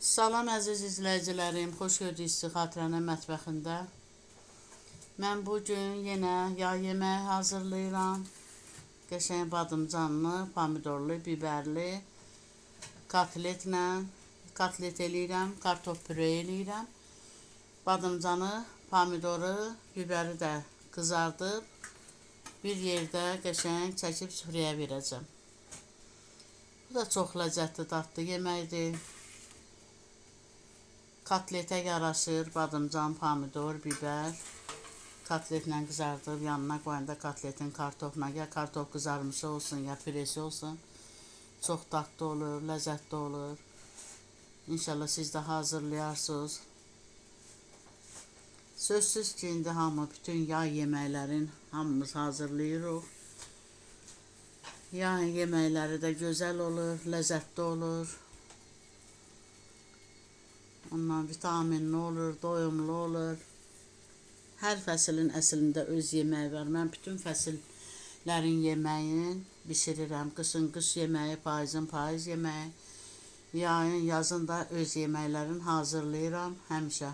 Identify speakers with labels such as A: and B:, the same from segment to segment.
A: Salam əziz izləyicilərim, xoş gördük sizi Xatirənin mətbəxində. Mən bu gün yenə yay yeməyi hazırlayıram. Qəşəng badımcanlı, pomidorlu, biberli kotletlə kotlet eləyirəm, kartof püre eləyirəm. Badımcanı, pomidoru, biberi də qızardıb bir yerdə qəşəng çəkib süfrəyə verəcəm. Bu da çox ləzzətli, dadlı yeməkdir. Kotletə yaraşır badımcan, pomidor, biber. Kotletlə qızardıb yanına qoyanda kotletin kartofla, ya kartof qızarmışı olsun, ya püresi olsun. Çox dadlı olur, ləzzətli olur. İnşallah siz də hazırlayarsınız. Sözsüz ki, indi hamı bütün yay yeməklərin hamımız hazırlayırıq. Yay yeməkləri də gözəl olur, ləzzətli olur. Ondan vitaminli olur, doyumlu olur. Hər fəslin əslində öz yeməyi var. Mən bütün fəsillərin yeməyini bişirirəm. Qışın qış yeməyi, payızın payız yeməyi, yayın, yazın da öz yeməklərini hazırlayıram həmişə.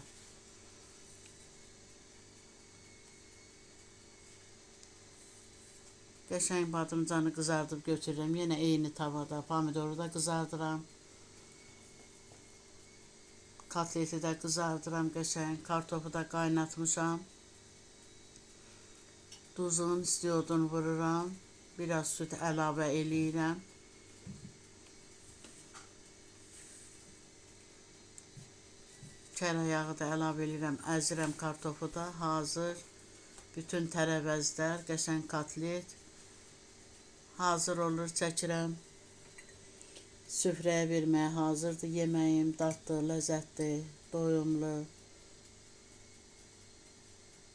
A: Qəşəng badımcanı qızardıb götürürəm. Yenə eyni tavada pomidoru da qızardıram. Kotleti də qızardıram qəşəng. Kartofu da qaynatmışam. Duzun, istiyodunu vururam. Biraz süd əlavə eləyirəm. Kərə yağı da əlavə eləyirəm. Əzirəm kartofu da. Hazır. Bütün tərəvəzlər, qəşəng kotlet hazır olur, çəkirəm. Süfrəyə verməyə hazırdır. Yeməyim dadlı, ləzzətli, doyumlu.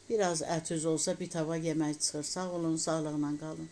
A: Biraz ət üz olsa bir tava yemək çıxır. Sağ olun, sağlıqla qalın.